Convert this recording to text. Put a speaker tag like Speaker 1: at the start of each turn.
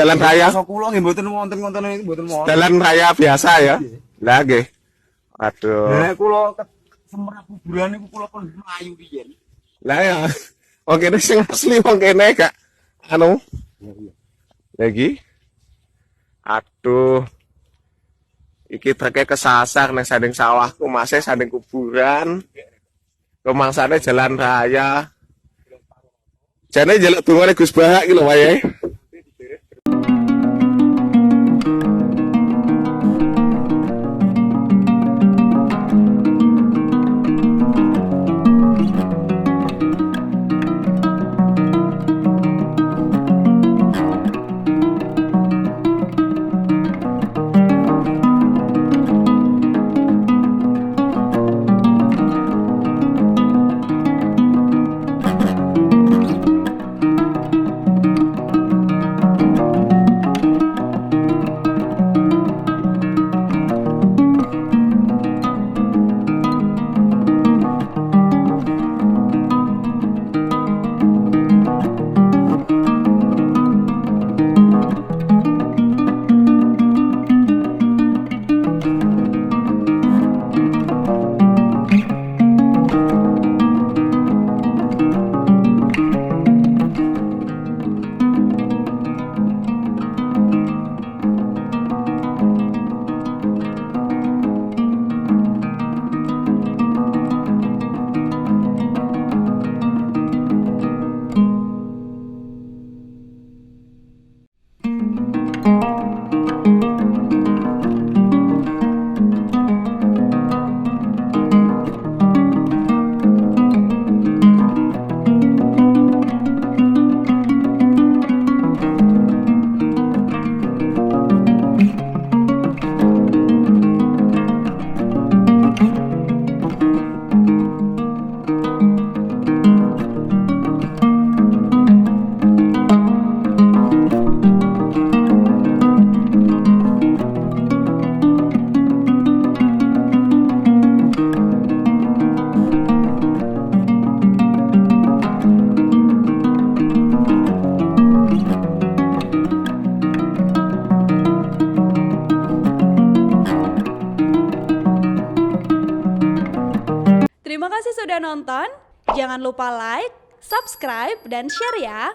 Speaker 1: Dalan raya.
Speaker 2: Masa kula nggih mboten wonten ngoten niku mboten wonten.
Speaker 1: Dalan raya biasa ya. Lah nggih. Aduh.
Speaker 2: Nek kula semerap kuburan niku kula pun mlayu riyen.
Speaker 1: Lah ya. Wong kene sing asli wong kene gak anu. Lagi. Aduh. Iki treke kesasar nang sanding sawahku, masih sanding kuburan. Rumangsane jalan raya. Jane njaluk dungane Gus Bahak iki lho, Pak ya.
Speaker 3: Terima kasih sudah nonton. Jangan lupa like, subscribe, dan share ya.